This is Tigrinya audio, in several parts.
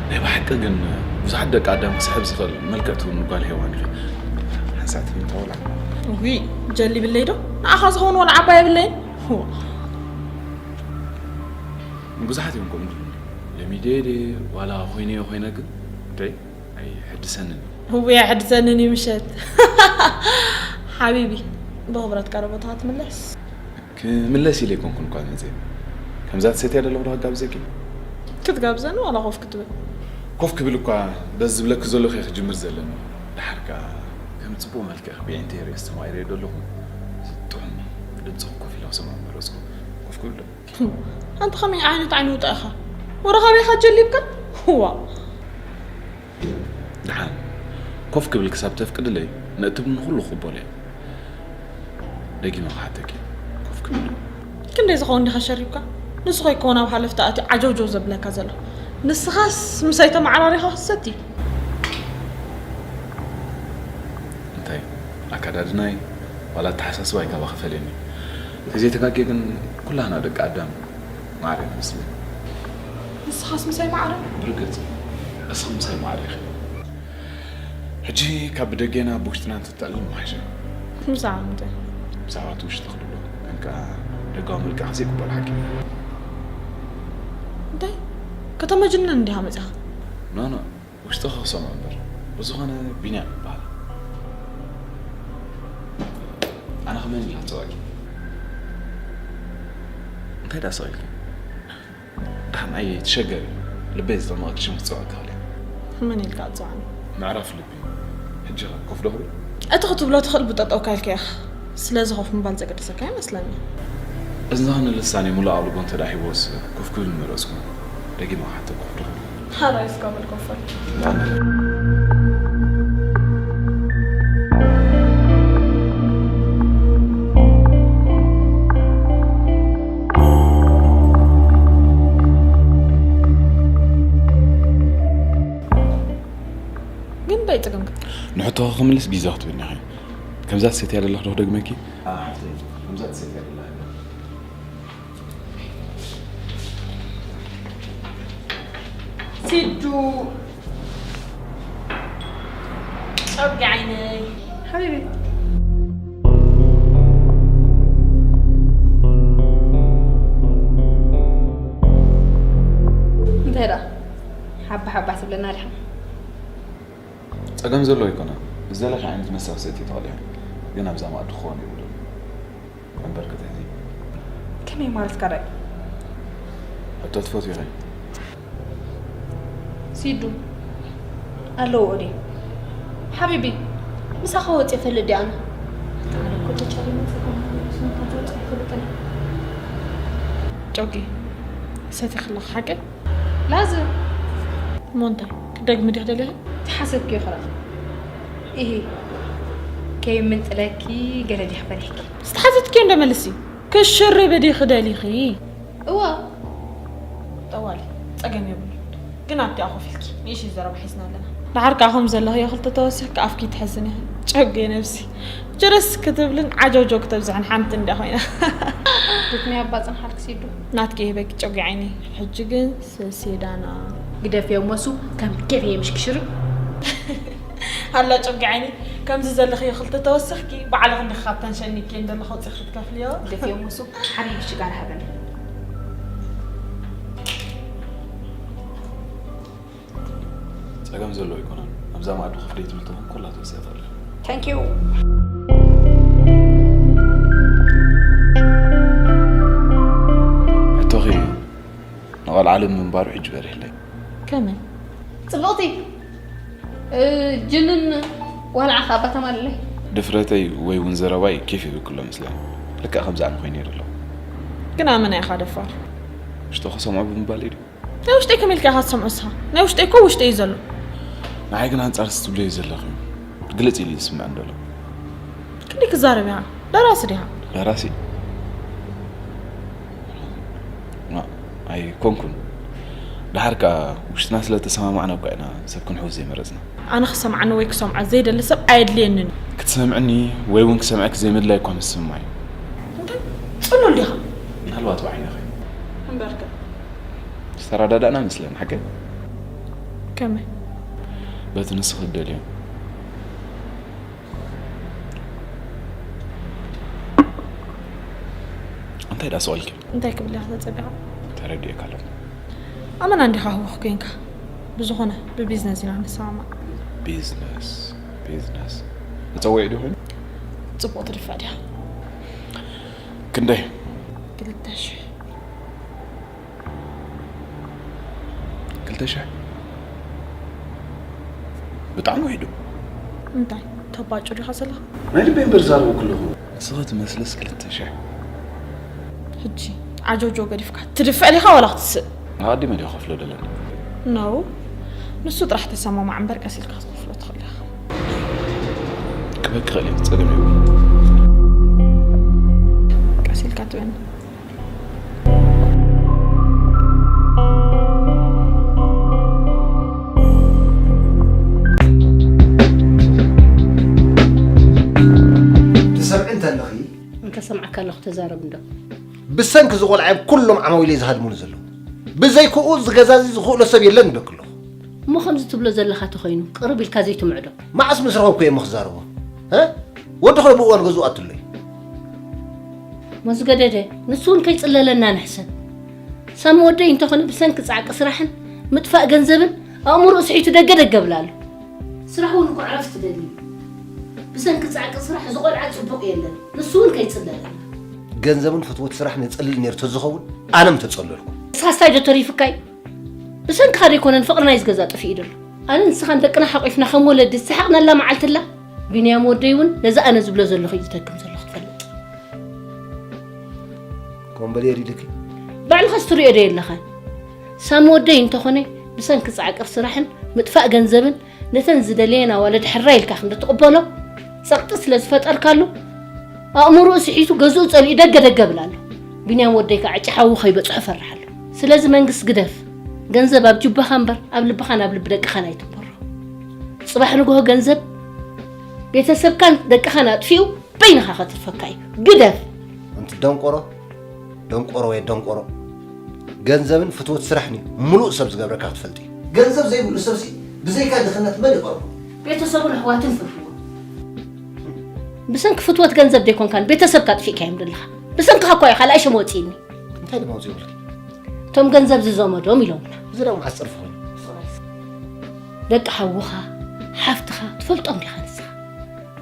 ናይ ብሓቂ ግን ብዙሓት ደቂ ኣዳም ክስሕብ ዝኽእል መልክዕቲ እውን ጓል ሄዋን ኢኺ። ሓንሳእ ትምንታ ወላ? ውይ፣ ጀል ይብለይ ዶ? ንዓኻ ዝኸውን ወላ ዓባይ የብለይን። ዋእ። ብዙሓት እዮም ከምኡ ዝብሉ። ለሚደዮ ድየ ዋላ ኮይነዮ ኮይነ ግን እንታይ ኣይሕድሰንን እዩ። ውይ፣ ኣይሕድሰንን እዩ ምሸት። ሓቢቢ፣ ብኽብረት ቀረቦትኻ ትምለስ። ክምለስ ኢለ ኣይኮንኩን እኳ መፅየ። ከምዛ ትሰትያ ዘለኹ ዶ ክጋብዘኪ? ክትጋብዘኒ ዋላ ኮፍ ክትብል? ኮፍ ክብል እኳ በዚ ዝብለኪ ዘለኹ እየ ክጅምር ዘለኒ። ደሓር ከኣ ከም ፅቡቕ መልክዕኺ ብዒንተይ ርእየ ዝተማሂረዮ ዘለኹ ጥዑም ድምፅኺ ኮፍ ኢለ ክሰምዖ መረፅኩ። ኮፍ ክብል ዶ? ኣንታ ከመይ ዓይነት ዓይኒ ውጣ ኢኻ? ወረ ካበይ ኢኻ ጀሊብካ? ዋእ። ደሓን ኮፍ ክብል ክሳብ ተፍቅድለይ፣ ንእትብልኒ ኩሉ ክቕበሎ እየ። ደጊመ ክሓተኪ፣ ኮፍ ክብል። ክንደይ ዝኸውን ዲኻ ሸሪብካ? ንሱ ኾይኮን ኣብ ሃለፍታ ኣትዩ ዓጀውጀው ዘብለካ ዘሎ። ንስኻስ ምሳይ ተመዓራሪኻ ክትሰቲ? እንታይ ኣከዳድናይ ዋላ ኣተሓሳስባይ ካባኺ ፈልየኒ? ተዘይተጋግየ ግን ኩላህና ደቂ ኣዳም ማዕረ ኢና መስለኒ። ንስኻስ ምሳይ ማዕረ? ብርግጽ፣ እስኺ ምሳይ ማዕረ ኢኺ። ሕጂ ካብ ብደጌና ብውሽጥና እንተተዕልል ምሓሸ። ብዛዕባ ምንታይ? ብዛዕባ እቲ ውሽጥኺ ድብሎ። ግን ከኣ ደጋዊ መልክዕኺ ዘይቅበሎ ሓቂ። እንታይ? ከተመጅንን እንዲኻ መጺኻ? ኖ፣ ኖ። ውሽጥኺ ክሰምዖ እምበር። ብዝኾነ ቢንያም ይበሃል። ኣነ ከ መን ኢልካ ትጽውዓኪ? እንታይ ደኣ ስቕ ኢልኪ? ደሓን ኣይትሸገሪ፣ ልበይ ዝጠመቐኪ ሽም ክጽውዐኪ ይኽእል እየ። መን ኢልካ ትጽውዓኒ? ምዕራፍ ልቢ። ሕጂ ኸ ኮፍ ዶ ክብል? እቲ ክትብሎ ትኽእል ብጠጠውካ ኢልካ ኢኻ። ስለዚ ኮፍ ምባል ዘገድሰካ ኣይመስለኒ። እዚ ዝኾነ ልሳነይ ምሉእ ኣቓልቦ እንተ ደኣ ሂብዎስ ኮፍ ክብል ምመረጽኩ። ደጊመ ክሓተኪ ኮፍ ዶ ክብል? ሓራይ እስካብ ልኮፈል። ግን እንታይ ጸገምካ? ንሕቶኺ ክምልስ ቢዛ ክትብልኒ ኢኺ። ከምዛ ትሰትያ ዘለኺ ዶ ክደግመኪ? ኣኣ፣ ሓፍተይ፣ ከምዛ ትሰትያ ዘለኺ። ሲዱ ጨጉ ዓይነይ ሓቢቢ። እንታይ ደኣ ሓባ ሓባ ትብለና ድሓን? ጸገም ዘለዎ ኣይኮነን። ዝደለኺ ዓይነት መሳብ ሰትዪ ትኽእሊ ኢኺ። ግን ኣብዛ መኣዲ ክኸውን የብሉን። እምበር ክትሕዚ። ከመይ ማለት ካልኣይ? ሕቶ ትፈትዊ ኢኺ? ሲዱ ኣለዎ ኦዴ። ሓቢቢ፣ ምሳኻ ወፂአ ፈልጥ ድየ ኣነ? ኣነ እኮ ተጨሊመ ጽቡቕ ስምካ ተወፅኦ ኣይፈልጥን። ጨጉ ሰቲኺ ኣለኺ ሓቂ? ላዘ እሞ እንታይ ክደግሚ ዲኺ ደሊኺ? ተሓሰብክዮ ኸራ። ኢሂ፣ ከይምንጥለኪ ገለ ዲኺ ፈሪሕኪ? ዝተሓተትክዮ እንዶ መልሲ። ክሽርቢ ዲኺ ደሊኺ? እወ። ጠዋሊ፣ ጸገም የብሉን። ግን ኣብቲኣ ኮፍ ኢልኪ ንእሽተይ ዘረባ ሒዝና ኣለና። ደሓር ከኣ ከም ዘለኽዮ ክልተ ተወሲኽኪ ኣፍኪ ትሕዝን ኢኺ። ጨጉየ ነብሲ። ጅርስ ክትብልን ዓጀውጀው ክተብዝሕን ሓንቲ እንድያ ኮይና። ሪትሚ ኣባ ጽንሓልኪ ሲዱ። ናትኪ ይህበኪ ጨጉየ ዓይኒ። ሕጂ ግን ሰሴዳና። ግደፍዮ መሱ ከም ኬፍ የምሽክሽሪ። ኣላ ጨጉየ ዓይኒ፣ ከምዚ ዘለኽዮ ክልተ ተወሲኽኪ፣ ባዕልኺ እንዲኺ ካብ ተንሸን ኒኬን ዘለኺ ኣውጺእኺ ክትከፍልዮ። ግደፍዮ መሱ፣ ሓቢቢ ሽጋራ ሃበኒ። ጸገም ዘለዎ ኣይኮነን። ኣብዛ መኣዲ ኮፍ ደይትብል ተኾን ኮላ ተወስያ ትኽእል። Thank you። ሕቶኺ ንቐልዓለም ምንባሩ ሕጂ በሪህለይ። ከመይ? ጽብቕቲ፣ እ፣ ጅንን ዋልዓ ከኣ ባታ ማለለይ። ድፍረተይ ወይ እውን ዘረባይ ኬፍ ይብል ክሎ መስለኒ። ልክዕ ከምዚ ኣነ ኮይነ እየ ዘለኹ። ግን ኣመና ኢኻ ደፋር። ውሽጥኺ ሰምዖ ብምባል እዩ ድዩ? ናይ ውሽጠይ ከመይ ኢልካ ኢኻ ትሰምዖ ንስኻ? ናይ ውሽጠይ እኮ ውሽጠይ እዩ ዘሎ። ንዓይ ግን ኣንጻር እዚ ትብልዮ ዘለኺ ግልጽ ኢሉ እዩ ዝስምዐኒ ዘሎ። ክንደይ ክዛረብ ኢኻ? ደራሲ ዲኻ? ደራሲ? ማ-፣ ኣይኮንኩን። ደሓር ከኣ ውሽጥና ስለ እተሰማማዕና እኳ ኢና ሰብ ክንሕውስ ዘይመረጽና። ኣነ ክሰምዓኒ ወይ ክሰምዖ ዘይደሊ ሰብ ኣየድልየንን እዩ። ክትሰምዕኒ ወይ እውን ክሰምዐኪ ዘይምድላይ እኳ ምስ ዝስምዓኒ። እንታይ? ጽሉል ዲኻ? ምናልባት ብዓይንኺ። እምበርከ። እስቲ ተረዳዳእና መስለን ሓቂ? ከመይ? በቲ ንስኺ ትደልዮ። እንታይ ደኣ ስቕ ኢልኪ? እንታይ ክብል እየ ተጸቢቐ? ተረዲኤካ ኣለኹ። ኣመና እንዲኻ ህውኽ ኮይንካ። ብዝኾነ ብቢዝነስ ኢና ንሰማማዕ። ቢዝነስ ቢዝነስ። መጸውዒ ድዩ ኮይኑ? ጽቡቕ ትድፋእ ድያ? ክንደይ? ክልተ ሽሕ። ክልተ ሽሕ ብጣዕሚ ውሒዱ። እንታይ ተባጩ ዲኻ ዘለኻ? ናይ ልበይ እምበር ዛረቡ ከለኹ ንስኺ ትመስልስ ክልተ ሽሕ። ሕጂ ዓጆጆ ገዲፍካ ትድፍዕ ዲኻ ዋላ ክትስእ? ኣቐዲመ ድየ ከፍሎ ደለኒ? No፣ ንሱ ጥራሕ ተሰማማዕ እምበር ቀስ ኢልካ ክትከፍሎ ትኽእል ኢኻ። ክበኪ ክእል እየ፣ ጸገም የብሉን። ቀስ ኢልካ ትበኒ። ትሰምዒ እንተለኺ እንተሰምዓካ ኣለኹ ተዛረብ እንዶ። ብሰንኪ እዚ ቆልዓ እዮም ኩሎም ዓማዊለይ ዝሃድሙኒ ዘለዉ። ብዘይክኡ እዚ ገዛ እዚ ዝኽእሎ ሰብ የለን ይብለኪ ኣለኹ። እሞ ከምዚ ትብሎ ዘለኻ ተኾይኑ ቅርብ ኢልካ ዘይትምዕዶ። መዓስ ምስ ረኸብኩ እየ እሞ ክዛረቦ? እ? ወዲ ኸ ብእዋኑ ገዝኡ ኣትለይ። ሞዝገደደ ንሱ እውን ከይጽለለና ንሕሰብ። ሳሚ ወደይ እንተኾነ ብሰንኪ ጻዕቂ ስራሕን ምጥፋእ ገንዘብን ኣእምሮኡ ስሒቱ ደገ ደገ ብላ ኣሎ። ስራሕ እውን እኮ ዕረፍቲ ደልዩ። ብሰንኪ ጻዕቂ ስራሕ እዚ ቆልዓ ጽቡቕ የለን። ንሱ እውን ከይጽለለና። ገንዘብን ፍትወት ስራሕ ነጸልል ነይሩ ተዝኸውን ኣነ ምተጸለልኩ። ንስኻስ እንታይ ዶ ተሪፍካ እዩ? ብሰንክኻ ዶ ኣይኮነን ፍቕሪ ናይዚ ገዛ ጠፊኡ ዘሎ? ኣነ ንስኻን ደቅና ሓቒፍና ከም ወለዲ ዝሰሓቕናላ መዓልቲ ኣላ? ቢንያም ወደይ እውን ነዚ ኣነ ዝብሎ ዘለኹ እዩ ዝደግም ዘሎ ክትፈልጥ። ኮምበል የሪድኪ። ባዕልኻስ ትሪኦ ዶ የለኻን? ሳሚ ወደይ እንተኾነ ብሰንኪ ጻዕቂ ስራሕን ምጥፋእ ገንዘብን ነተን ዝደለየን ኣዋልድ ሕራይ ኢልካ ክንዲ ትቕበሎ ጸቕጢ ስለ ዝፈጠርካሉ ኣእምሮኡ ስሒቱ ገዝኡ ጸሊኡ ደገ ደገ ብል ኣሎ። ቢንያም ወደይ ከኣ ዕጭ ሓዊ ከይበጽሖ እፈርሕ ኣለኹ። ስለዚ መንግስ ግደፍ። ገንዘብ ኣብ ጁባኻ እምበር ኣብ ልብኻን ኣብ ልቢ ደቅኻን ኣይትንበሮ። ጽባሕ ንግሆ ገንዘብ ቤተሰብካን ደቅኻን ኣጥፊኡ በይንኻ ከትርፈካ እዩ። ግደፍ። ኣንቲ ደንቆሮ ደንቆሮ ወይ ደንቆሮ። ገንዘብን ፍትወት ስራሕን እዩ ምሉእ ሰብ ዝገብረካ ክትፈልጢ። ገንዘብ ዘይብሉ ሰብሲ ብዘይካ ድኽነት መን ይቐርቦ? ቤተሰቡን ኣሕዋቱን ፍርህዎ። ብሰንኪ ፍትወት ገንዘብ ደይኮንካን ቤተሰብካ ኣጥፊእካዮም ዘለኻ። ብሰንክኻ እኳ እዩ ካልኣይ ሽም ወፂእኒ። እንታይ ድማ ውፅእ ይብልኪ? እቶም ገንዘብ ዝዘመዶም ኢሎምና። እዚ ደሞ ዓፅርፊ ኮይኑ። ደቂ ሓውኻ ሓፍትኻ ትፈልጦም ዲኻ ንስኻ?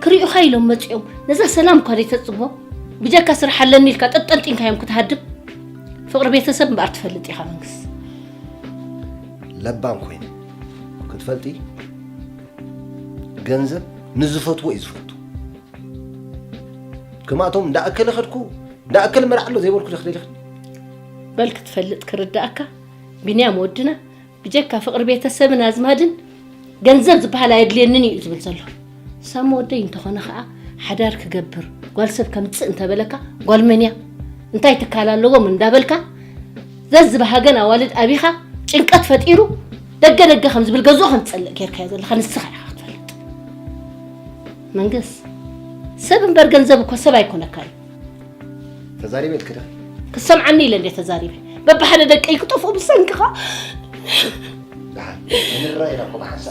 ክሪኡኻ ኢሎም መፂኦም ነዛ ሰላም እኳ ዘይተፅቦ ብጀካ ስራሕ ኣለኒ ኢልካ ጠጠንጢንካዮም ክትሃድም ፍቕሪ ቤተሰብ እምበኣር ትፈልጥ ኢኻ መንግስ። ለባም ኮይነ ክትፈልጢ ገንዘብ ንዝፈትዎ እዩ ዝፈቱ። ክማቶም እንዳኣከለ ከድኩ እንዳኣከለ መርዓ ኣሎ ዘይበልኩ ዶ ክደልኽኒ? በል ክትፈልጥ ክርዳእካ ቢንያም ወድና ብጀካ ፍቕሪ ቤተሰብን ኣዝማድን ገንዘብ ዝበሃል ኣየድልየንን እዩ ዝብል ዘሎ። ሳሚ ወደይ እንተኾነ ኸዓ ሓዳር ክገብር ጓል ሰብ ከምፅእ እንተበለካ ጓል መን እያ እንታይ ትካል ኣለዎም እንዳበልካ ዘዝበሃገን ኣዋልድ ኣቢኻ ጭንቀት ፈጢሩ ደገ ደገ ከም ዝብል ገዝኡ ከም ትፀልእ ጌርካዮ ዘለኻ ንስኻ ኢኻ ክትፈልጥ። መንግስ ሰብ እምበር ገንዘብ እኮ ሰብ ኣይኮነካን። ተዛሪበ ኢልኪ ዶ? ክሰምዓኒ ኢለ እንደ ተዛሪበ በብሓደ ደቀይ ክጠፍኡ ብሰንክኻ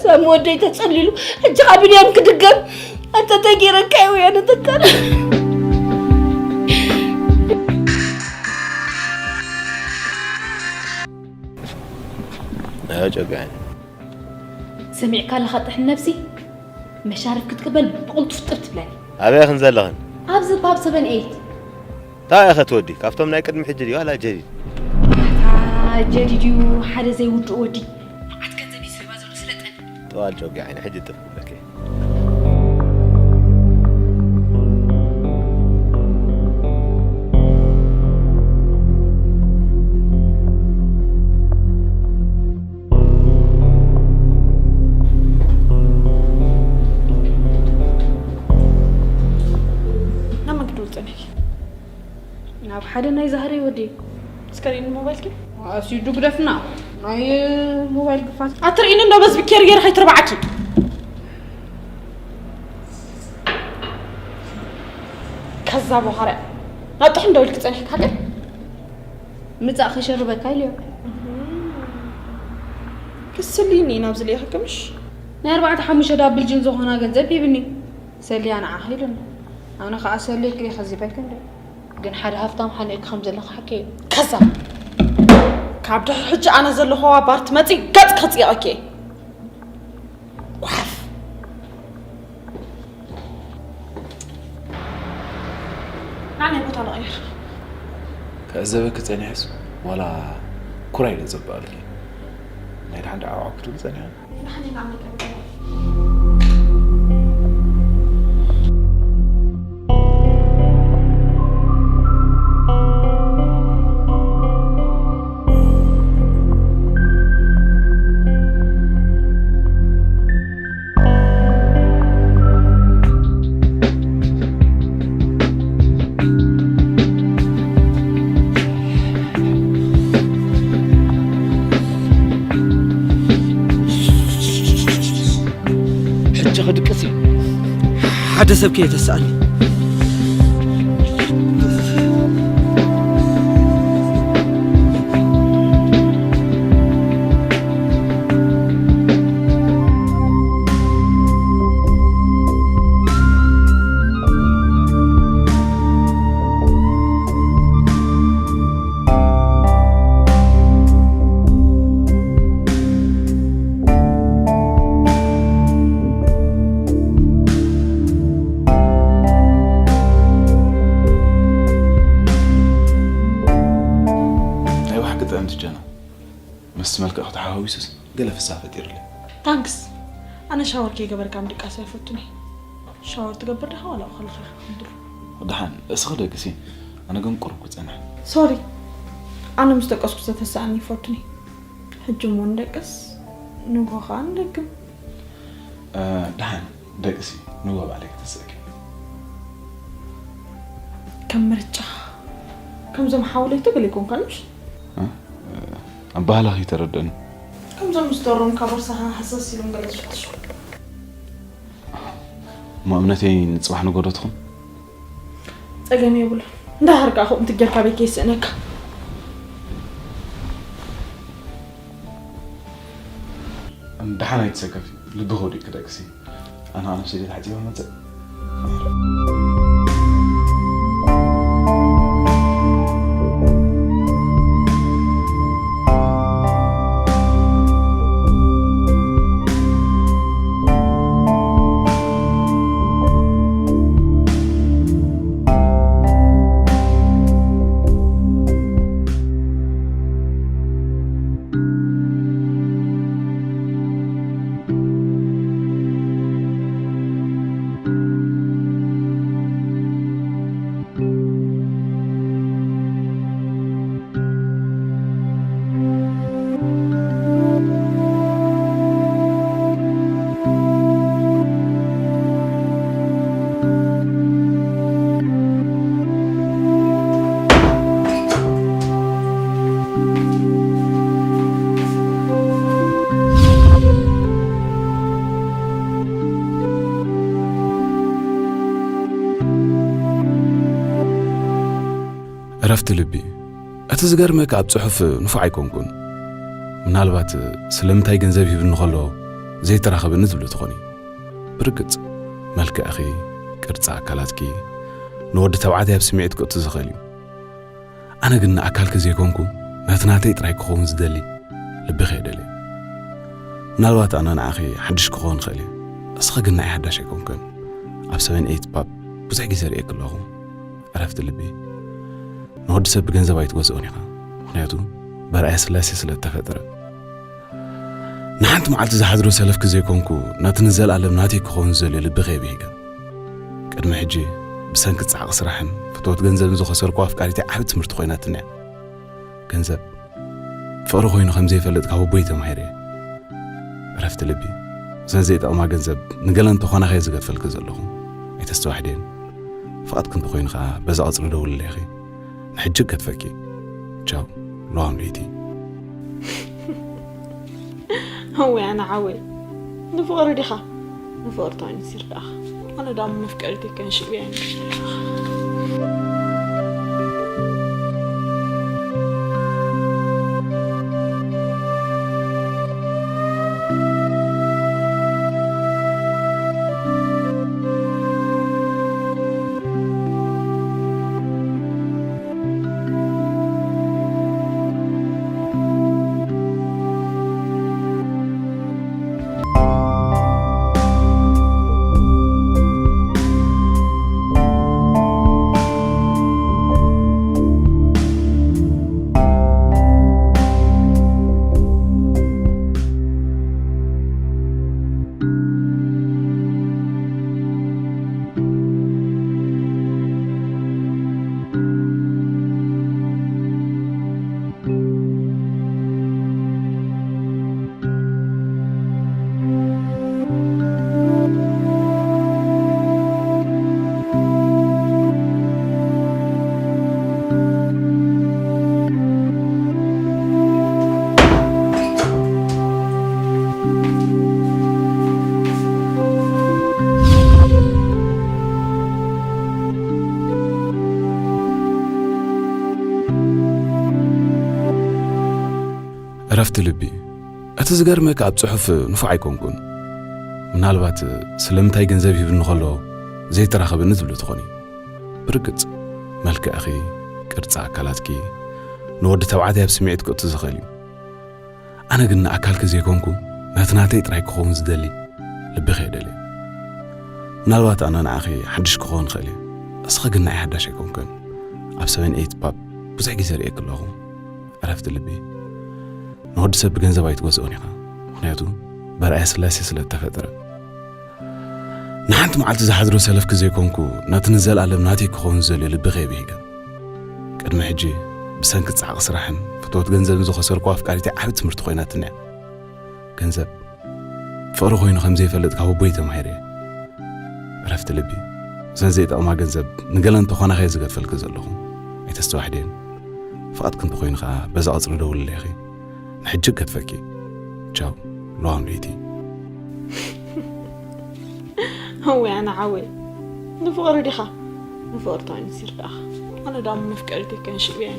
ሳሚ ወደይ ተጸሊሉ ሕጂ ካብ ብንያም ክድገም ኣንተ ተጌረካ እዩ ያነ ተካል ጨጋኒ ሰሚዕካ ኣለኻ ጥሕን ነብሲ መሻርፍ ክትቅበል ብቕልጡፍ ጥር ትብለኒ ኣበይ ኽን ዘለኽን ኣብዚ ባብ ሰበን ኤይት እንታይ ኢኸ ትወዲ ካብቶም ናይ ቅድሚ ሕጂ ድዩ ዋላ ጀዲድ ጀዲድ እዩ ሓደ ዘይውድእ ወዲ መዓት ገንዘብ እዩ ዝህባ ዘሎ ስለጠኒ ጠዋል ጨጊ ዓይኒ ሕጂ ጥፍ ክብለኪ ናመን ክድውል ጸኒሕኪ? ናብ ሓደ ናይ ዛህሪ ወዲ እስከ ሪኒ ሞባይልኪ ኣስዩ ዱግደፍና ናይ ሞባይል ግፋት ኣትርእኒ እንዶ በዚ ብኬር ገይረ ከይትርባዓኪ ከዛ በኻርያ ናብ ጥሕን ደው ኢልኪ ጸኒሕኪ ሓቂ ምጻእ ከሸርበካ ኢልዮ ስልይኒ ናብዚ ልኢኽክምሽ? ናይ ኣርባዕተ ሓሙሽተ ዳብል ጅን ዝኾና ገንዘብ ሂብኒ። ሰልያ ንዓኺ ኢሉኒ። ኣነ ኸዓ ሰልየኪ ኢየ ከዚ በልኪ እንዶ። ግን ሓደ ሃፍታም ሓኒእኪ ከም ዘለኺ ሓቂ እዩ። ከዛ ካብ ድሕሪ ሕጂ ኣነ ዘለኹዋ ባር ትመጺ ገጽ ከጽይቐኪ እየ። ጓሓፍ። ናዓይ ቦታ ንቐይር። ክዕዘበኪ ጸኒሐስ ዋላ ኩራ ኢለ ዘባእልኪ። ናይ ደሓን ደኣ ዓው ዓው ክትብሊ ጸኒሐ። ደሓን ኢና ንቀበል። ሕጂ ክድቅስ እዩ። ሓደ ሰብ ከየተስኣኒ። ናይ ብሓቂ ጥዕምቲ ጀና። ምስቲ መልክዕኺ ተሓዋዊሱስ ገለ ፍስሃ ፈጢሩለይ። ታንክስ። ኣነ ሻወር ከይገበርካ ምድቃስ ኣይፈቱን እየ። ሻወር ትገብር ዲኻ ዋላ እኽልኻ ኢኻ ክትድሩ? ደሓን እስኺ ደቅሲ። ኣነ ግን ቁሩብ ክጸንሕ። ሶሪ። ኣነ ምስ ደቀስኩ ዝተተስኣኒ ይፈቱን እየ። ሕጂ እሞ ንደቅስ፣ ንግሆ ኸኣ ንደግም። እ፣ ደሓን ደቅሲ፣ ንግሆ ባዕለይ ክተስእኪ። ከም ምርጫኻ። ከምዞም ሓውለይቶ ገለ ኣይኮንካን ምሽ? እ፣ ኣበሃህላኺ ተረድእኒ። ከምዞም ምስ ደሮምካ ቦርሳኻ ሃሰስ ኢሎም ገለ ዝፍትሹ። እሞ እምነተይ ንጽባሕ ንግሆ ዶ ትኹን? ጸገም የብሉን። እንዳሃርካ ከምኡ ትጌርካ ቤት ከይስእነካ። ደሓን ኣይትሰከፊ፣ ልቢ ከውዲእኪ ደቅሲ። ኣነ ኣነ ሰደት ሓጺበ መጸ። ዕረፍቲ ልቢ። እቲ ዝገርመካ ኣብ ጽሑፍ ንፉዕ ኣይኮንኩን። ምናልባት ስለምንታይ ገንዘብ ሂብኒ ከሎ ዘይተራኸበኒ ትብሉ ትኾኒ። ብርግጽ መልክዕኺ፣ ቅርጺ ኣካላትኪ ንወዲ ተባዕታይ ኣብ ስምዒት ከእቱ ዝኽእል እዩ። ኣነ ግን ንኣካልኪ ዘይኮንኩ ነቲ ናተይ ጥራይ ክኸውን ዝደሊ ልብኺ እየ ደልየ። ምናልባት ኣነ ንዓኺ ሓድሽ ክኸውን እኽእል እየ። እስኺ ግን ንዓይ ሓዳሽ ኣይኮንክን። ኣብ ሰቨን ኤይት ፓብ ብዙሕ ግዜ ርእየኪ ኣለኹ። ዕረፍቲ ልቢ። ንወዲ ሰብ ብገንዘብ ኣይትገዝኦን ኢኻ። ምኽንያቱ በርኣያ ስላሴ ስለ እተፈጥረ። ንሓንቲ መዓልቲ ዝሓድሮ ሰለፍኪ ዘይኮንኩ፣ ነቲ ንዘለኣለም ናተይ ክኸውን ዝደልዮ ልብኺ እየ ብሂገ። ቅድሚ ሕጂ ብሰንኪ ጻዕቒ ስራሕን ፍትወት ገንዘብን ዝኸሰርኩ ኣፍቃሪተይ ዓቢ ትምህርቲ ኮይናትኒ እያ። ገንዘብ ፍቕሪ ኮይኑ ከም ዘይፈልጥ ካብ ኣቦይ ተማሂረ እየ። ዕረፍቲ ልቢ። እዘን ዘይጠቕማ ገንዘብ ንገለ እንተኾና ከየ ዝገድፈልኪ ዘለኹ። ኣይተስተዋሕድየን። ፍቓድኪ እንተኾይኑ ከኣ በዛ ቐጽሪ ደውልለይ ኢኺ። ንሕጂ እገድፈኪ። ቻው። ለዋም ለይቲ። እወ ኣነ ሓወይ። ንፍቕሪ ዲኻ? ንፍቕሪ እንታይ ንስ ይርዳእኻ? ኣነ ዳሞ መፍቀሪተይ ከንሽብ እየ። ዕረፍቲ ልቢ። እቲ ዝገርመካ ኣብ ጽሑፍ ንፉዕ ኣይኮንኩን። ምናልባት ስለምንታይ ገንዘብ ሂብኒ ከሎ ዘይተራኸበኒ ትብሉ ትኾኒ። ብርግጽ መልክዕኺ፣ ቅርጺ ኣካላትኪ ንወዲ ተባዕታይ ኣብ ስምዒት ክእቱ ዝኽእል እዩ። ኣነ ግን ንኣካልኪ ዘይኮንኩ ነቲ ናተይ ጥራይ ክኸውን ዝደሊ ልብኺ እየ ደልየ። ምናልባት ኣነ ንዓኺ ሓድሽ ክኸውን ይኽእል እየ። እስኺ ግን ንዓይ ሓዳሽ ኣይኮንክን። ኣብ ሰቨን ኤይት ፓብ ብዙሕ ግዜ ርእየኪ ኣለኹ። ዕረፍቲ ልቢ። ንወዲ ሰብ ብገንዘብ ኣይትገዝኦን ኢኻ። ምኽንያቱ በርኣያ ስላሴ ስለ እተፈጥረ። ንሓንቲ መዓልቲ ዝሓድሮ ሰለፍኪ ዘይኮንኩ፣ ነቲ ንዘለኣለም ናተይ ክኸውን ዝደልዮ ልብኺ እየ ብሂገ። ቅድሚ ሕጂ ብሰንኪ ጻዕቂ ስራሕን ፍትወት ገንዘብን ዝኸሰርኩ ኣፍቃሪተይ ዓቢ ትምህርቲ ኮይናትኒ እያ። ገንዘብ ፍቕሪ ኮይኑ ከም ዘይፈልጥ ካብ ኣቦይ ተማሂረ እየ። ዕረፍቲ ልቢ። እዘን ዘይጠቕማ ገንዘብ ንገለ እንተኾና ከየ ዝገድፈልኪ ዘለኹ። ኣይተስተዋሕድየን። ፍቓድኪ እንተኾይኑ ከኣ በዛ ቀጽሪ ደውልለይ ኢኺ። ንሕጂ እገድፈኪ። ቻው። ለዋም ለይቲ። እወ ኣነ ሓወይ፣ ንፍቕሪ ዲኻ ንፍቕሪ ተባሂሉ ዝርዳእኻ? ኣነ ዳሞ መፍቀሪተይ ከንሽብ እየ።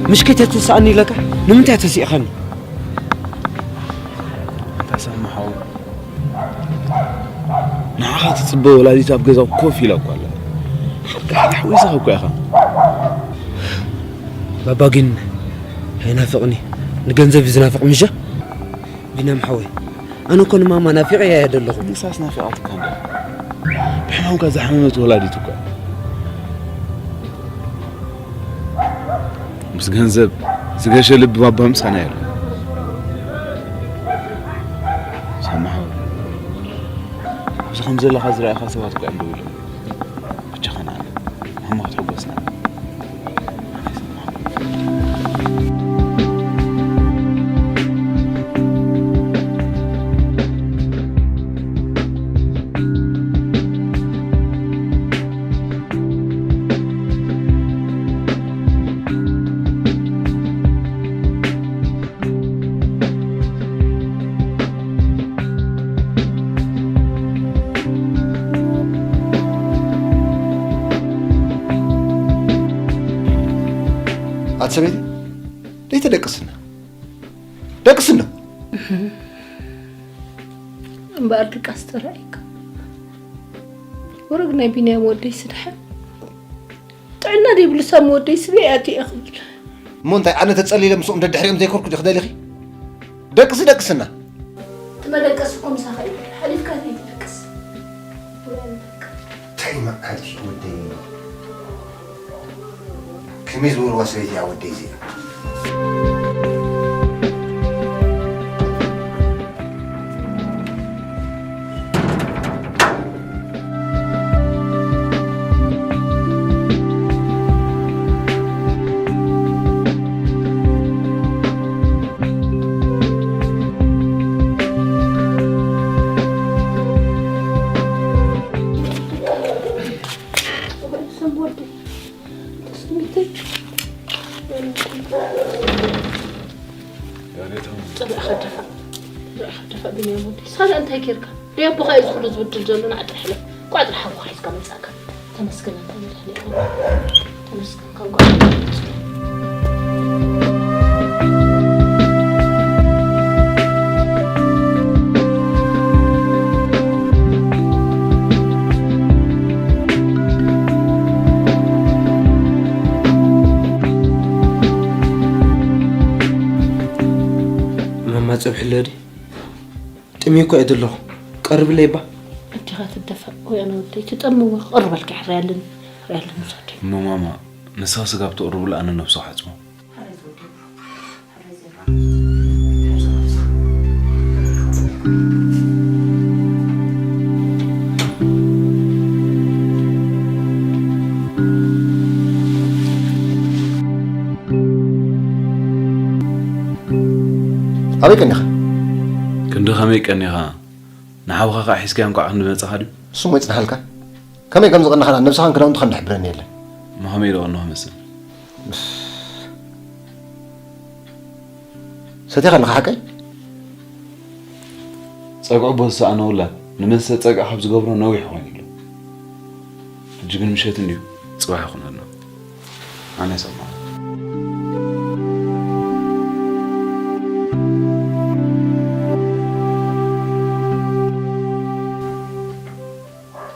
ምሽ ከይተተስኣኒ ኢለካ ንምንታይ ተሲእኻኒ? ኣታ ሳሚ ሓወይ፣ ንዓኻ ትጽበ ወላዲት ኣብ ገዛ ኮፍ ኢላ እኮ ኣላ። ሓቂ ኣሕዊስኻ እኮ ኢኻ። ባባ ግን ኣይናፍቕኒ፣ ንገንዘብ እዩ ዝናፍቕ ምሸ? ቢንያም ሓወይ፣ ኣነ እኮ ንማማ ናፊቐያ እየ ዘለኹ። ንሳስ ናፊቓትካ እንዳ። ብሕማምካ ዝሓመመት ወላዲት እኮ እያ። ምስ ገንዘብ ዝገሸ ልቢ ባባ ምሳና የለን። ሳሚ ሓወይ፣ ኣብዚ ከም ዘለኻ ዝረኣኻ ሰባት እኮ እዮም ደው ኢሎም። ብቻ ኸነኣለ ማማ ክትሕጎስና። ኣቲ ሰበይቲ ደይተደቅስና ደቅስና። እምበኣር ድቃስ ተራእይካ። ወረግ ናይ ቢንያም ወደይ ስድሓ። ጥዕና ዘይብሉ ሰብ መወደይ ስበይ ኣቲ እየ ክብል። እሞ እንታይ ኣነ ተጸሊለ ምስኦም ደድሕሪኦም ዘይኮርኩ ዲኺ ደሊኺ? ደቅሲ ደቅስና። እቲ መደቀሲ እኮ ምሳኻ እዩ። ሓሊፍካ ከይትደቅስ። እንታይ መዓልቲ ወደይ? ከመይ ዝበልዋ ሰበይቲ እያ ወደይ እዚኣ? ጽንዕኻ ደፋእ፣ ጽንዕኻ ደፋእ ቢንያም ወዲ። ሳላ እንታይ ጌርካ? ደይ ኣቦኻ እዩ ዝኹሉ ዝብድል ዘሎ። ንዓ ጥራሕ ሕለፍ። ቋዕ ጥራሕ ሓውኻ ሒዝካ መጻእካ። ተመስገን ኣንታ መድኃኒዓለም። ተመስገን ካብ ጓዕና ተመስገን። ማማ ጸብሒ ኣሎ ድዩ? ጥምየ እኮ እየ ዘለኹ። ቀርብለይ እባ። ኣዴኻ ትደፋእ ወይ ኣነ ወደይ ትጠሚ እወ ክቕርበልኪ ሕራይ ኣለኒ። ሕራይ ኣለኒ ውሰደይ። እሞ ማማ ንስኻ ስጋብ ትቕርብሉ ኣነ ነብሱ ክሓጽቦ። ኣበይ ቀኒኻ? ክንዲ ከመይ ቀኒኻ? ንሓውኻ ከኣ ሒዝካዮ እንኳዕ ክንዲ መጻኻ ድዩ? እሱ እሞ ይጽንሓልካ። ከመይ ከም ዝቐናኻ ነብስኻን ክዳውንትኻን ድሕብረኒ የለን። እሞ ከመይ ኢሉ ቀንኹ መስል? ሰቲኻ ኣለኻ ሓቀይ? ጸግዑ እቦ ዝሰኣነ ውላድ ንመስተ ጸግዒ ካብ ዝገብሮ ነዊሕ ኮይኑ ኣሎ። ሕጂ ግን ምሸት እንድዩ ጽባሕ ይኹን ኣሎ። ኣነ ሰማዕ።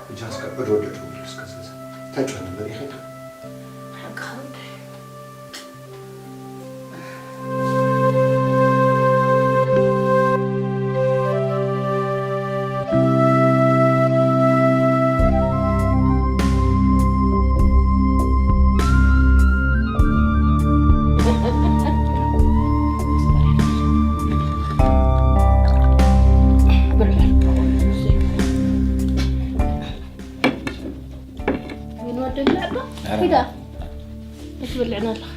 እጃስ ከብድ ወደድ ወደድ እስከ ዘዘ። ተጭወ ነበር ይኸዳ። ሓቅኻ እንታይ? ምን ወደኛ እባ? ኧረ። ሂዳ። ኣይትበልዕን ኣለኻ።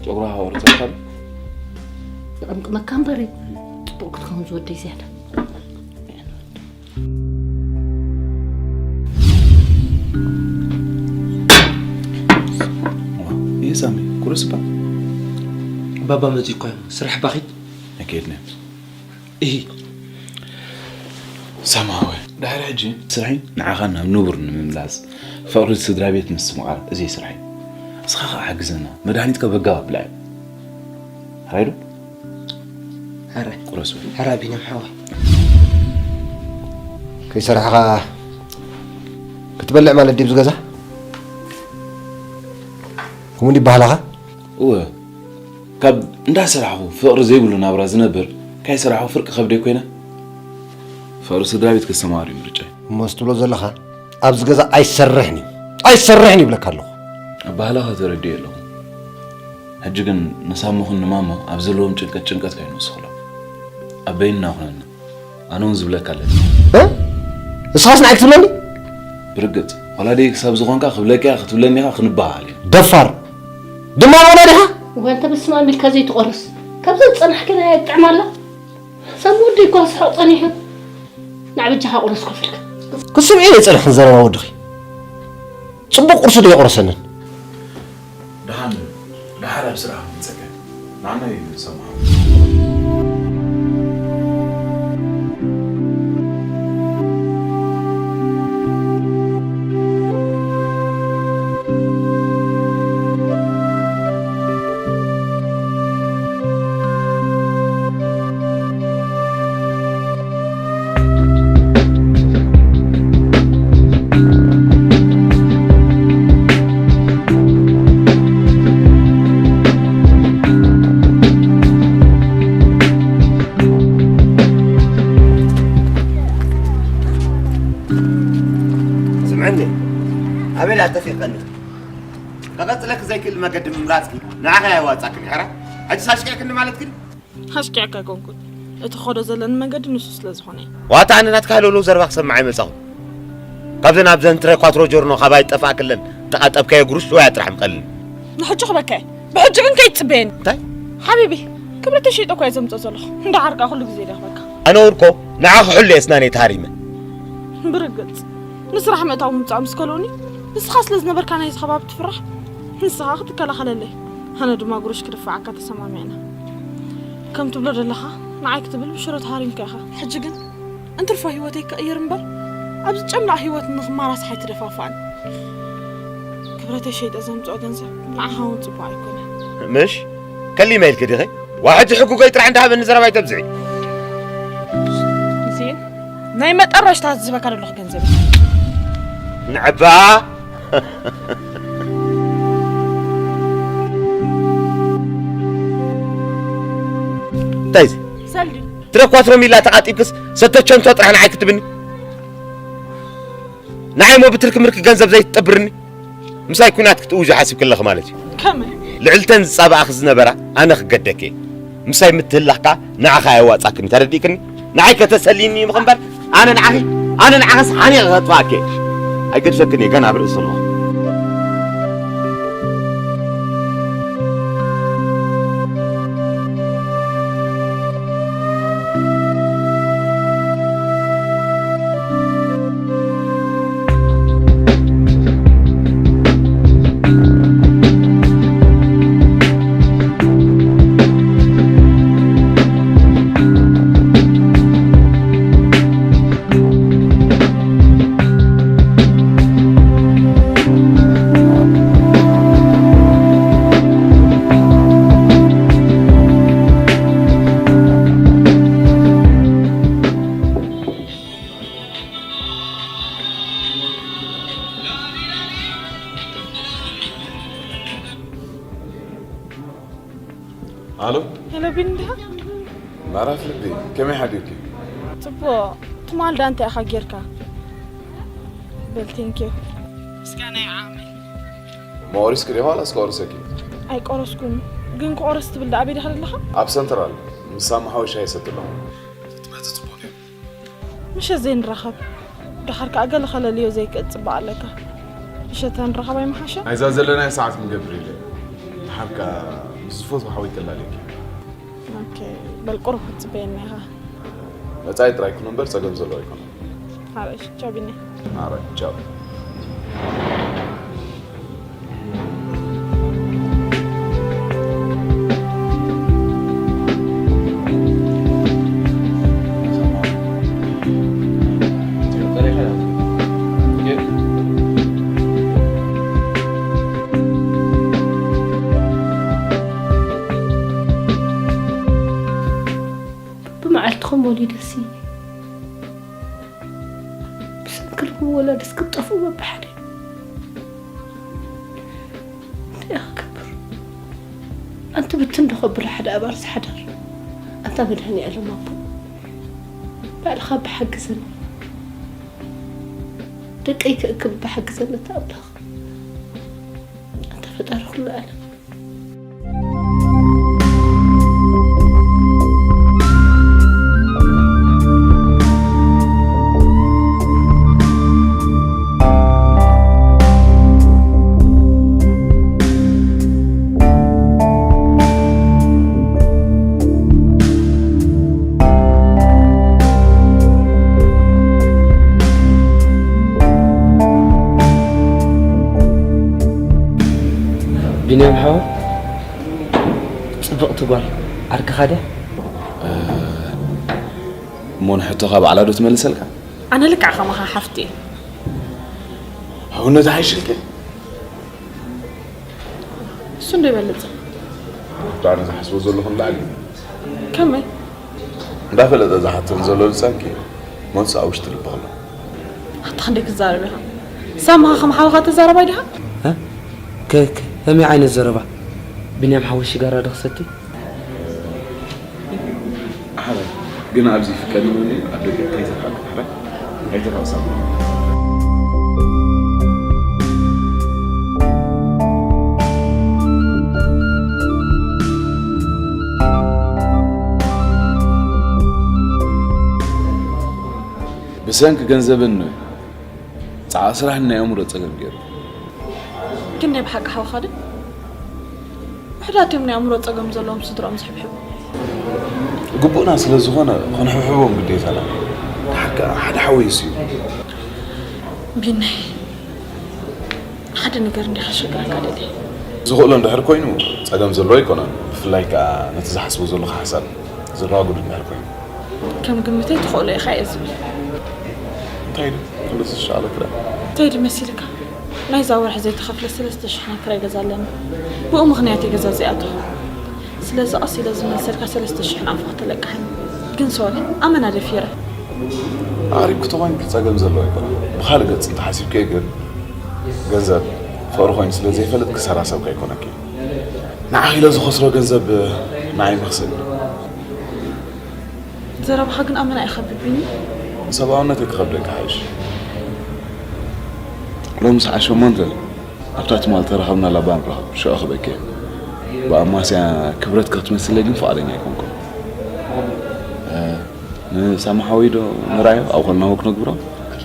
ጨጉራ ሃወር ተባል። ይቕምቅመካ እምበር እዩ። ጽቡቕ ክትከውን ዝወደይ ዝያዳ። ይህ ሳሚ፣ ኩርስ እባ። ባባ መጺኡ እኮ እዩ። ስራሕ ባኺት። ኣኬድና። እሂ። ሰማዊ፣ ድሕሪ ሕጂ ስራሕይ ንዓኻ ናብ ንቡር ንምምላስ፣ ፍቕሪ ስድራ ቤት ምስትምቓር፣ እዚ ስራሕይ። ንስኻ ኸዓ ሓግዘና፣ መድሃኒትካ በጋብ ኣብላዕ። ሕራይ ዶ? ሕራይ። ቁረስ በል። ሕራይ ቢንያም ሓወይ። ከይሰራሕኻ ክትበልዕ ማለት ድዩ ኣብዚ ገዛ? ከምኡ ድዩ ይበሃላኻ? እወ፣ ካብ እንዳሰራሕኹ ፍቕሪ ዘይብሉ ናብራ ዝነብር፣ ካይሰራሕኹ ፍርቂ ከብደይ ኮይነ፣ ፍቕሪ ስድራ ቤት ከስተማቕር እዩ ምርጫይ። እሞ እዚ ትብሎ ዘለኻ ኣብዚ ገዛ ኣይሰርሕን እዩ፣ ኣይሰርሕን ይብለካ ኣለኹ። ኣባህላኻ ተረዲኤ ኣለኹ። ሕጂ ግን ንሳሞኽን ንማሞ ኣብ ዘለዎም ጭንቀት ጭንቀት ከይንወስኸሎም። ኣበይና ኩነና። ኣነ እውን ዝብለካ ኣለኒ። እ? ንስኻስ ንዓይ ክትብለኒ? ብርግጽ፣ ወላደይ ክሳብ ዝኾንካ ክብለካ እየ፣ ክትብለኒ ኢኻ፣ ክንበሃሃል ኢና። ደፋር! ድማ ወላዲኻ? እዋን ተበስማም ኢልካ ዘይትቆርስ። ካብዛ ዝጸናሕክናያ ጥዕም ኣላ? ሳሚ ወደይ እኳ ስሕቕ ጸኒሑ። ንዓ በጃኻ ቁረስ ኮፍ ኢልካ። ክትሰምዒ ዘይጸንሕን ዘረባ ወድኺ። ጽቡቕ ቁርሲ ዶ የቑረሰንን? ደሓን፣ ደሓር ኣብ ስራሕ ንጸገ። ንዓና እዩ ዝሰምዖ። ስምዐኒ፣ ኣቤል ኣተፊቐኒ። ከቐጽለኪ ዘይክእል መገዲ ምምራጽኪ ንዓኺ ኣየዋጻክን፣ ሕራ? ሕጂ ሳሽቅዕክኒ ማለት ግን? ኣሽቂዕካ ኣይኮንኩን። እቲ ኸዶ ዘለኒ መንገዲ ንሱ ስለ ዝኾነ እዩ። ዋታ ኣነ ናትካ ሃለውለው ዘረባ ክሰምዕ ኣይመጻኹን። ካብዘን ኣብዘን ትረ ኳትሮ ጆርኖ ካባይ ጠፋእክለን፣ ተቓጠብካዮ ጉሩሽ ወይ ኣጥራሕ ምቐልኒ። ንሕጂ ክበካ እየ። ብሕጂ ግን ከይትጽበየኒ። እንታይ? ሓቢቢ፣ ክብረተይ ሸይጠ እኮ እየ ዘምጽኦ ዘለኹ። እንዳ ዓርቃ ኩሉ ግዜ ደኽበካ። ኣነ እውን እኮ ንዓኺ ሕሉ እየ ስናነይ ተሃሪመ። ብርግጽ፣ ንስራሕ ምእታው ምምጻእ ምስ ከልኡኒ፣ ንስኻ ስለ ዝነበርካ ናይዚ ከባቢ ትፍራሕ፣ ንስኻ ክትከላኸለለይ፣ ኣነ ድማ ጉሩሽ ክድፍዓካ ተሰማሚዕና። ከም ትብሎ ዘለኻ፣ ንዓይ ክትብል ብሽሮ ተሃሪምካ ኢኻ። ሕጂ ግን፣ እንትርፎ ህይወተይ ክቕይር እምበር፣ ኣብዚ ጨምላቕ ህይወት ንኽመራስሕ ኣይትደፋፍኣኒ። ክብረተይ ሸይጠ ዘምጽኦ ገንዘብ ንዓኻ እውን ጽቡቕ ኣይኮነን። ምሽ? ከሊመ ኢልኪ ዲኺ? ዋ፣ ሕጂ ሕጉጎይ ጥራሕ እንዳሃበኒ ዘረባ ኣይተብዝሒ። ዜን፣ ናይ መጠረሽታ ዝህበካ ዘለኹ ገንዘብ እዩ። ንዕባ። እንታይ እዚ? ሰልዲ። ትረኳትሮም ኢላ ተቓጢብክስ ሰተቸንቶ ጥራሕ ንዓይ ክትብኒ? ንዓይ እሞ ብትርኪ ምርኪ ገንዘብ ዘይትጠብርኒ? ምሳይ ኩናት ክትእውጁ ሓሲብኪ ኣለኺ ማለት እዩ። ከመይ? ልዕልተን ዝጻባኣኺ ዝነበራ ኣነ ክገደኪ እየ። ምሳይ ምትህላኽካ ንዓኻ ኣየዋጻክን፣ ተረዲእክኒ? ንዓይ ከተሰልይኒ እዩ ምኽንበር፣ ኣነ ንዓኺ፣ ኣነ ንዓኻስ ሓኒቐ ከጥፋኣኪ እየ። ኣይገድፈክን እየ፣ ገና ኣብ ርእሲ ኣለኹ። ሄሎ ቢኒ፣ ድኻ? ምዕራፍ ልቢ፣ ከመይ ሓዲርኪ? ጽቡቕ። ትማል ደኣ እንታይ ኢኻ ጌርካ? በል፣ ቴንኪዩ። ምስጋና ይዓመል። መቑሪስኪ ዲኻ ዋላስ ከቑርሰኪ? ኣይቆረስኩን፣ ግን ክቆርስ ትብል ደኣ ኣበይ ዲኻ ዘለኻ? ኣብ ሰንትራል፣ ምስ ሳሚ ሓወይ ሻሂ ይሰቲ ኣለኹ። ክትመጽእ ጽቡቕ ነይሩ። ምሸት ዘይንራኸብ? ደሓር ከኣ ገለ ከለልዮ ዘይክእል ጽባቐ ኣለካ። ምሸት ተንራኸብ ኣይምሓሸን? ናይዛ ዘለናዮ ሰዓት ክንገብር ኢለ። ደሓር ከኣ ምስ ዝፈትዎ ሓወይ ከላልየኪ። ኦኬ፣ በል ቁሩብ ክትጽበየና ኢኻ። መጻኢ ጥራይ ኩን እምበር ጸገም ዘለዎ ኣይኮነን። ሓራይ፣ ቻው ቢኒ። ሓራይ፣ ቻው። ብመዓልትኹም ወሊደሲ ብሰንክልኩም ወላድስ ክትጠፍኡ በብሓደ። እንታይ ክገብር? ኣንቲ ብትን ዶ ከብሎ ሓደ ኣባር ዝሓዳር? ኣንታ መድሃኒኣለም ኣቦ፣ ባዕልኻ ብሓግዘኒ። ደቀይ ክእክብ ብሓግዘኒ፣ ኣታ ኣምላኽ። ኣንታ ፈጣሪ ኩሉ ዓለም። ቢንያም ሓወ፣ ጽብቕቲ ጓል ዓርክኻ ድያ? እሞ ንሕቶኻ ባዕላ ዶ ትመልሰልካ? ኣነ ልክዕ ከማኻ ሓፍቲ እየ። ሕውነት ኣይሽልከ? እሱ እንዶ ይበልጽ። ብጣዕሚ ዝሓስቦ ዘለኹ ንላዕሊ እዩ። ከመይ? እንዳፈለጠ ዝሓተን ዘሎ ልሳንኪ መልሱ ኣብ ውሽጢ ልቢ ኣሎ። ኣታ ክንደይ ክትዛረብ ኢኻ? ሳምኻ ከም ሓውኻ ተዛረባይ ዲኻ? እ? ከ-፣ ከ-፣ ከመይ ዓይነት ዘረባ? ቢንያም ሓወይ ሽጋራ ዶ ክሰቲ? ሓራይ፣ ግን ኣብዚ ፍቀድኒ፣ ኣብ ደገ ከይተርሓቅ፣ ሓራይ? ኣይተፋቅሳም። ብሰንኪ ገንዘብን ጻዕቂ ስራሕን ናይ ኣእምሮ ጸገም ገይሩ። ግን ናይ ብሓቂ ሓውኻ ድዩ? ውሑዳት እዮም ናይ ኣእምሮ ጸገም ዘለዎም ስድራኦም ዝሕብሕቡ። ግቡእና ስለ ዝኾነ ክንሕብሕቦም ግዴታና። ሓቂ ሓደ ሓወይስ እዩ። ቢነይ፣ ሓደ ነገር እንዲኻ ከሸግረካ ደልየ። ዝኽእሎ እንድሕር ኮይኑ ጸገም ዘለዎ ኣይኮነን። ብፍላይ ከኣ ነቲ ዝሓስቦ ዘለኹ ሓሳብ ዘረጋግዱ እንድሕር ኮይኑ። ከም ግምተይ ትኽእሎ ኢኻ እየ ዝብል። እንታይ ኢሉ? ክንዲ ዝሸዓለ ክዳን። እንታይ ኢሉ መሲልካ? ናይዛ ወርሒ ዘይተኸፍለ ሰለስተ ሽሕ ናይ ክራይ ገዛ ኣለኒ። ብኡ ምኽንያት እዩ ገዛ ዘይኣተኹ። ስለዚ ቀስ ኢለ ዝመልሰልካ ሰለስተ ሽሕ ንኣፍኻ ተለቅሓኒ። ግን ሶሪ፣ ኣመና ደፊረ። ኣቕሪብኪ ተኾይንኪ ጸገም ዘለዎ ኣይኮነን። ብኻልእ ገጽ እንተሓሲብክዮ ግን ገንዘብ ፍቕሪ ኮይኑ ስለ ዘይፈልጥ ክሰራ ሰብኪ ኣይኮነኪ። ንዓኺ ኢለ ዝኸስሮ ገንዘብ ንዓይ መኽሰብ እዩ። ዘረባኻ ግን ኣመና እዩ ከቢድ ቢኒ። ሰብኣውነተይ ክኸብደካ ሓይሽ። ሎሚ ሰዓት ሸሞንተ ኣብታ ትማል ተራኸብናላ ባንክ ረኸብ ሽዑ ክበኪ እየ። ብኣማስያ ክብረት ክትመስለይ ግን ፍቓደኛ ኣይኮንኩን። እ፣ ንሳሚ ሓወይ ዶ ንራዮ ኣብ ኾልና ወክ ነግብሮ?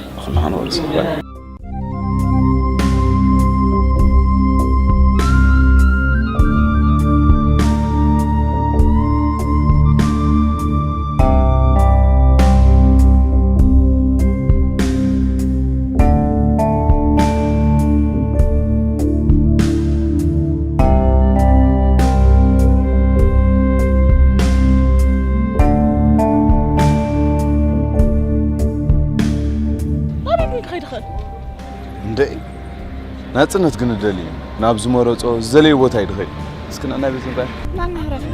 ኣብ ኾልና ኸነወርስ። ኣበይ ግን ክኸይድ ይኽእል? እንደ ናጽነት ግን እደሊ እዩ። ናብ ዝመረጾ ዝደለዮ ቦታ እዩ ድኸይድ። እስኪ ንዕና ቤት ንርኣይ። ናና ህረፍ።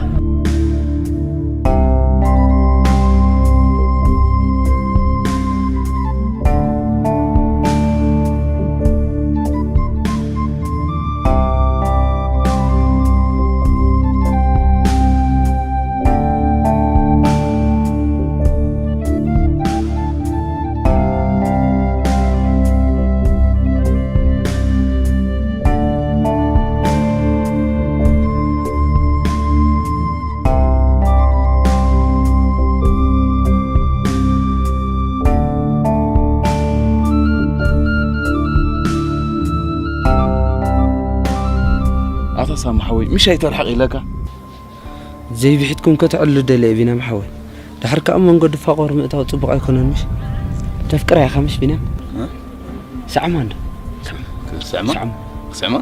ማሓወይ ምሽ ኣይተርሕቕ ኢለካ። ዘይብሒትኩም ከተዕሉ ደለ ቢና ማሓወይ። ድሓር ከኣ መንገዲ ፋቆር ምእታው ጽቡቕ ኣይኮነን ምሽ? ተፍቅራ ኢኻ ምሽ ቢና? እ? ሰዕማ እንዶ? ክስዕማ? ሰዕማ? ክስዕማ?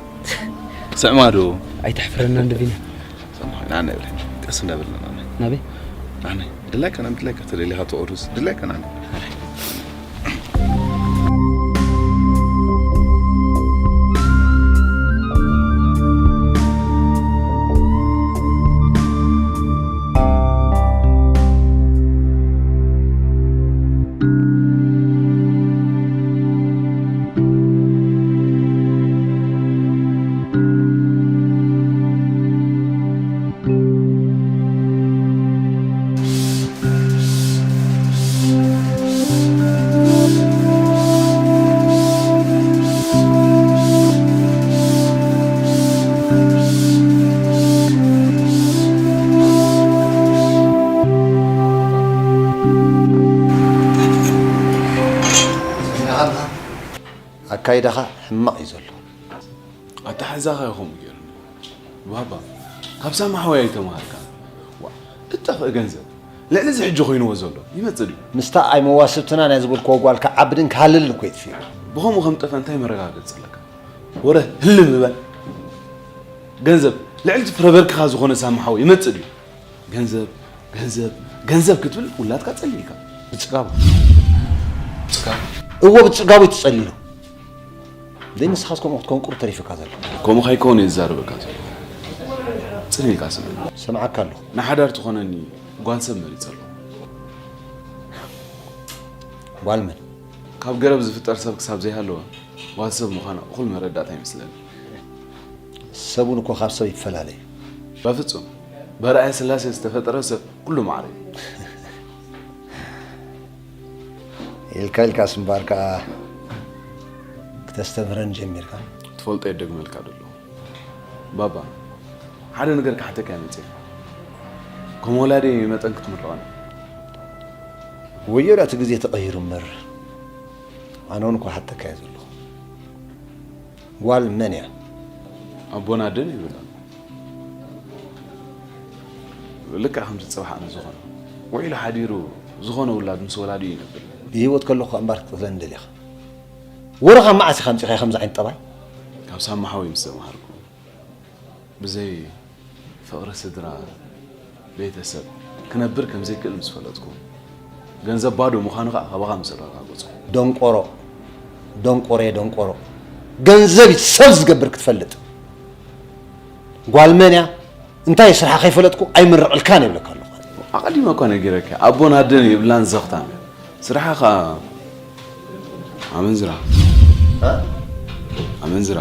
ክስዕማ ዶ? ኣይተሕፍረና እንዶ ቢና። ሰማዕ፣ ንዓና ይብለኝ። ቀስ እንዳበልና ንዓና። ናበይ? ንዓና። ድላይካ ናብ ድላይካ ተደሊኻ ተቑርስ። ድላይካ ንዓና። ኣካይዳኻ ሕማቕ እዩ ዘሎ። ኣተሓሕዛኻ እዩ ከምኡ ገይሩኒ። ባባ፣ ካብ ሳማ ሓወይ ኣይተማሃርካን። ዋ፣ እጠፍእ ገንዘብ። ልዕሊ እዚ ሕጂ ኮይንዎ ዘሎ ይመጽእ ድዩ? ምስታ ኣይ መዋስብትና ናይ ዝበልክዎ ጓል ክዓብድን ክሃልልን እኮ የጥፍእዎ። ብኸምኡ ከም ጠፍአ እንታይ መረጋገጺ ኣለካ? ወረ ህልም ምበል። ገንዘብ ልዕሊ እቲ ፍረበርክኻ ዝኾነ ሳማ ሓወይ ይመጽእ ድዩ? ገንዘብ፣ ገንዘብ፣ ገንዘብ ክትብል ውላድካ ጸሊእካ። ብጽጋቡ። ብጽጋቡ? እዎ፣ ብጽጋቡ እዩ ተጸሊሉ። ደይ ንስኻስ ከምኡ ክትከውን ቁሩብ ተሪፍካ ዘሎ። ከምኡ ከይከውን እየ ዝዛረበካ ዘሎ። ጽን ኢልካ ስምዕ። ሰምዓካ ኣለኹ። ንሓዳር ትኾነኒ ጓል ሰብ መሪጸ ኣለኹ። ጓል መን? ካብ ገረብ ዝፍጠር ሰብ ክሳብ ዘይሃለወ ጓል ሰብ ምዃና እኹል መረዳእታ ይመስለኒ። ሰብ እውን እኮ ካብ ሰብ ይፈላለ እዩ። በፍጹም። በርኣየ ስላሴ ዝተፈጠረ ሰብ ኩሉ ማዕረ እዩ። ኢልካ ኢልካስ እምበኣር ከኣ ክተስተምህረኒ ጀሚርካ። ትፈልጦ እየ፣ ደግመልካ ደለኹ። ባባ፣ ሓደ ነገር ክሓተካ እየ መጺኤ። ከም ወላዲ መጠን ክትምርቐኒ። ወዮ ደኣ እቲ ግዜ ተቐይሩ እምበር፣ ኣነ እውን ክሓተካ እየ ዘለኹ። ጓል መን እያ? ኣቦን ኣደን ይብላን። ልክዕ ከምቲ ጽባሕ ኣነ ዝኾነ ውዒሉ ሓዲሩ ዝኾነ ውላድ ምስ ወላዲኡ ይነብር። ብህይወት ከለኹ እምበር ክትቅትለኒ ደሊኻ? ወረኻ መዓስ ኢኻ ኣምጺኻዮ ከምዚ ዓይነት ጠባይ? ካብ ሳማ ሓወይ ምስ ተማሃርኩ። ብዘይ ፍቕሪ ስድራ፣ ቤተሰብ ክነብር ከም ዘይክእል ምስ ፈለጥኩ፣ ገንዘብ ባዶ ምዃኑ ኸኣ ካባኻ ምስ ኣረጋገጽኩ። ደንቆሮ፣ ደንቆሬ ደንቆሮ። ገንዘብ እዩ ሰብ ዝገብር ክትፈልጥ። ጓል መን እያ? እንታይ ስርሓ ከይፈለጥኩ ኣይምረቕልካን ይብለካ ኣለኹ። ኣቐዲመ እኳ ነጊረካ፣ ኣቦን ኣደን የብላን ዘኽታም። ስርሓ ኸኣ ኣመንዝራ። እ? ኣመንዝራ።